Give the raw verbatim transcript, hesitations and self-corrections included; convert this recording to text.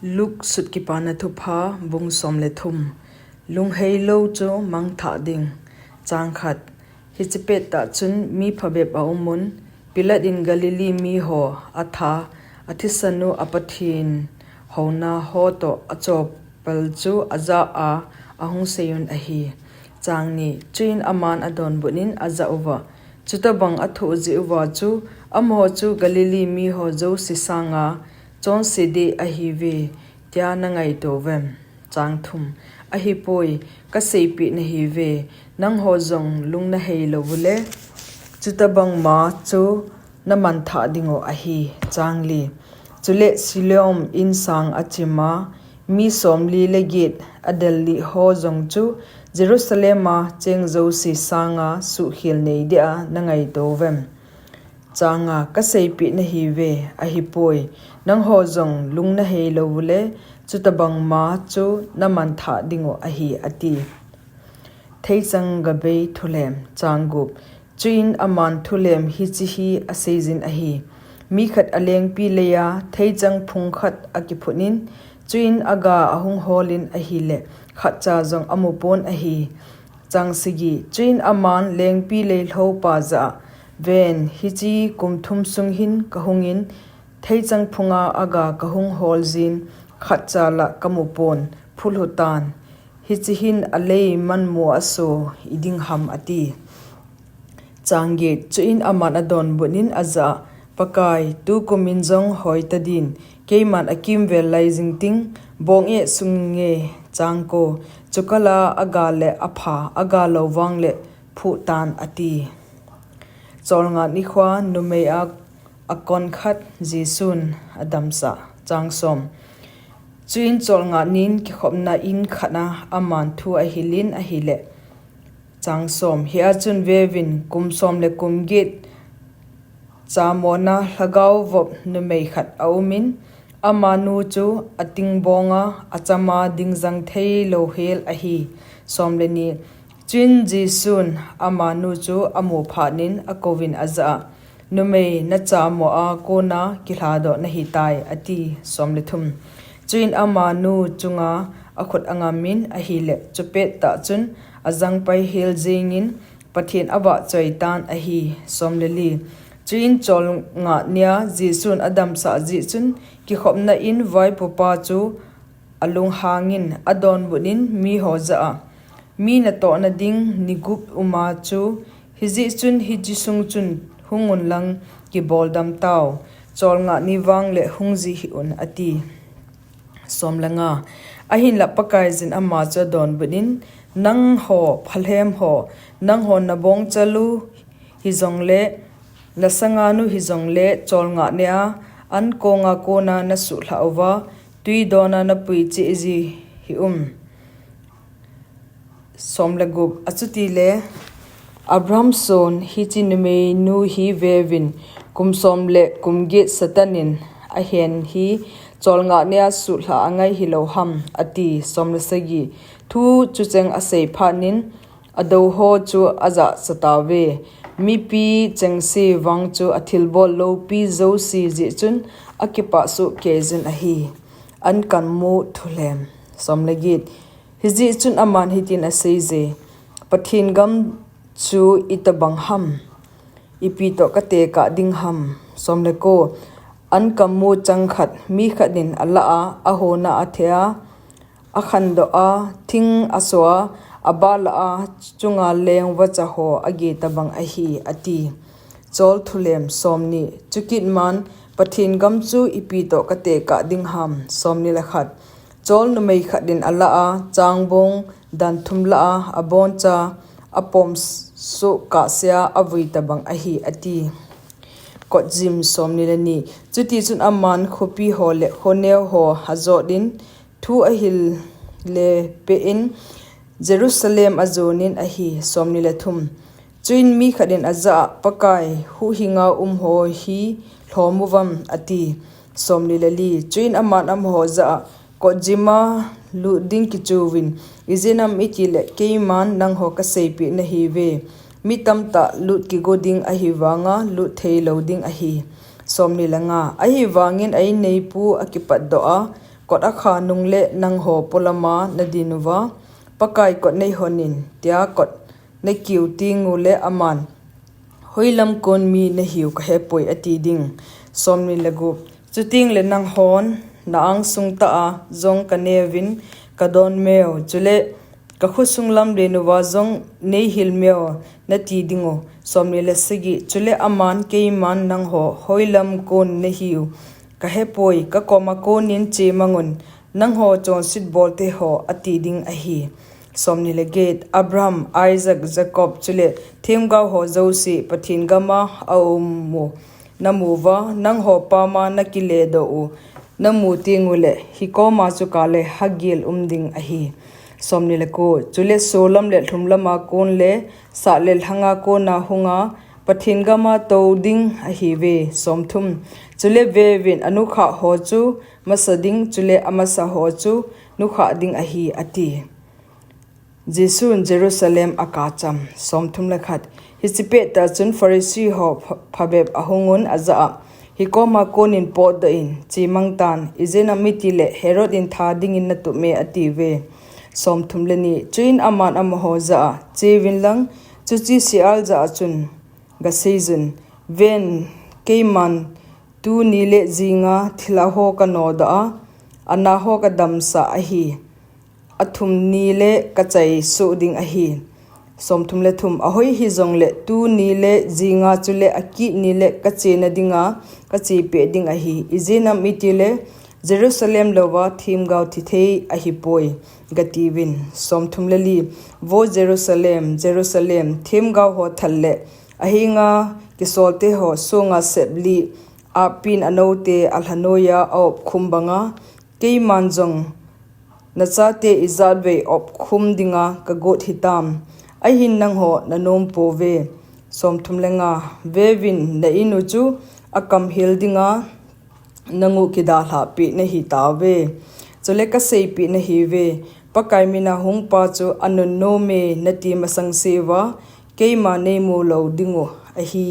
Luke Sut Kipana Thupha, bung som le thum. Lungheilou chu mangthah ding. Chang khat. Hiche pettah chun mi phabep aumun, Pilate in Galilee miho atha, athisanu a Pathen houna ho toh achopal chu ajah a, ahung seiyun ahi. Chang ni. Chuin aman adonbut in ajah uva, Chutobang athoh jeh uva chu, amaho chu Galilee miho jouse sanga chonse ding ahiuve, tia nangaito uvem? Chang thum. Ahipoi, kaseipeh nahiuve, nangho jong lung naheilou ule, chutobang ma chu namangthah dingu ahi. Chang li. Chule Siloam insang achima, mi somli le get adelih ho jong chu Jerusalem a cheng jouse sanga suhkhel nei dia nangaito uvem? Chang nga. Kaseipeh nahiuve, ahipoi, nangho jong lung naheilou ule, chutobang ma chu namangthah dingu ahi, ati. Theichang gabei thulem. Chang gup. Chuin aman thulem hiche hi aseijin ahi. Mi khat alengpi leiya theichang phung khat akiphut in, chuin aga ahung holin ahile, khatcha jong amupon ahi. Chang sagi. Chuin aman lengpi lei lhoupa jah a, Ven, hiche kum thum sung hin kahungin, theichang phunga aga kahung holjin, khatcha la kamupon, phulhu tan. Hiche hin alei manmu aso iding ham, ati. Chang get. Chuin aman adonbut in ajah a, Pakai, tukum in jong hoitadin, keiman akimvel lai jing ting, bong e sung inge. Chang ko. Chukal a aga le apha, agalou vangle phuh tan, ati. Cholngah nikhoa numei a akon khat Jesun adamsah. Chang som. Chuin cholngah nin kikhopna in khat a aman thu ahilin ahile, Chang som. Hia chun veuvin, kum som le kum get chamona lhagao vop numei khat aumin, amanu chu atingbonga achama dingjang theilou hel ahi. Som le ni. Chuin Jesun amanu chu amu phatnin akouvin ajah a, Numei, nachamo a kona kilhadoh nahitai, ati. Som le thum. Chuin amanu chunga akhut angamin ahile, chupettah chun ajangpai hel jengin Pathen avahchoi tan ahi. Som le li. Chuin cholngah nia Jesun adamsah jeh chun kikhopna in vaipopa chu alunghangin adonbut in miho jah a, Mi natohna ding ni gup uma chu, hijeh chun hiche sung chun hungun lang kiboldam tau, cholngah ni vangle hung jih hih un, ati. Som le nga. Ahinla Pakaiyin ama chu adonbut in, Nangho phalhem ho, nangho nabongchal u hijongle, nasanganu hijongle, cholngah nia ankonga kona nasuhlhah uva, twidona napui cheh ji hih un. Som le gup. Achutile Abraham son hiche numeinu hi veuvin, kum som le kum get Satan in ahen hi cholngah nia suhlhah angai hilou ham, ati. Som le sagi. Thu chucheng asei phatnin adouho chu ajahcha tauve. Mipi chengse vang chu athilbol loupi jouse jeh chun akipah sohkeiyun ahi. Ankanmu thulhem. Som le get. Hijeh chun aman hitin aseije, Pathen gam chu itobang ham, ipi toh katekah ding ham? Som le ko. Ankanmu chang khat, mi khat in alah a, ahona athea, akhandoh a, thing asoa, abahlah a, chunga leng vacha ho age tobang ahi, ati. Chol thulhem. Som ni. Chukit man, Pathen gam chu ipi toh katekah ding ham? Som ni le khat. Chol numei khat in alah a, changbong dan thum lah a, aboncha, apom soh kahsea avui tobang ahi, ati. Kotjim. Som ni le ni. Chutichun aman khopi ho le khoneo ho ajot in, thu ahil le peh in, Jerusalem ajonin ahi. Som ni le thum. Chuin mi khat in ajah a, Pakai, huhhinga umho hi lhom uvam, ati. Som ni le li. Chuin aman amaho jah a, Kotjima lut ding kichuvin, ijeh inem itile keiman nangho kaseipeh nahiuve, mi tamtah lut kigo ding ahivanga lut theilou ding ahi. Som ni le nga. Ahivangin a-inneipu akipatdoh a, kot akha nungle nangho polama nadin uva, Pakai kot neihon in, tia kot nakiu tengule aman, Hoilam kon mi nahiu kahepoi, ati ding. Somni le gup. Chutengle nanghon, na angsung tah a jong kaneuvin, kadonmeu, chule kakhosung lamlen uva jong neihilmeu, nati dingu. Somni le sagi. Chule aman, Keiman nangho hoilam kon nahiu kahepoi, kakoma konin chemangun, nangho chonset bolteho, ati ding ahi. Somni le get. Abraham, Isaac, Jacob, chule themgao ho jouse Pathen gama aumu namuva, nangho pama nakiledoh u namu tengule, hikoma chu kale hagil um ding ahi. Somni le ko. Chule solam le lhum lama kon le sah le lhanga kona hunga Pathen gama tou ding ahiuve. Somthum. Chule veuvin, anukha ho chu masa ding, chule amasa ho chu nukha ding ahi, ati. Jesun Jerusalem akacham. Somthum le khat. Hiche pettah chun Pharisee ho pha-, phabep ahungun ajah a, Hikoma konin potdoh in, chemang tan, ijeh inem itile Herod in tha dingin natup e, atiuve. Somthum le ni. Chuin aman amaho jah a, Cheuvin lang, chuche seijal jah a chun gaseijun, Ven, keiman tuni le jinga thilha ho kanodoh a, ana ho kadamsah ahi. Athum ni le kachai soh ding ahi. Somthum le thum. Ahoi hijongle tuni le jinga chule akit ni le kachena dinga kachepeh ding ahi. Ijeh inem itile Jerusalem louva themgao thithei ahipoi, gatiuvin. Somthum le li. Vo Jerusalem, Jerusalem, themgao ho thal le ahenga kisolte ho songa seplih, ahpin anoute alhanoiya aopkhum banga, keiman jong nachate ijatvei opkhum dinga kagot hitam. Ahin nangho nanom pouve. Somthum le nga. Veuvin, na inu chu akamhil dinga nangu kidalhah peh nahi tauve. Chule kaseipeh nahiuve. Pakai mina hungpa chu anunnom e nati masangseuva, keima neimu lou dingu ahi,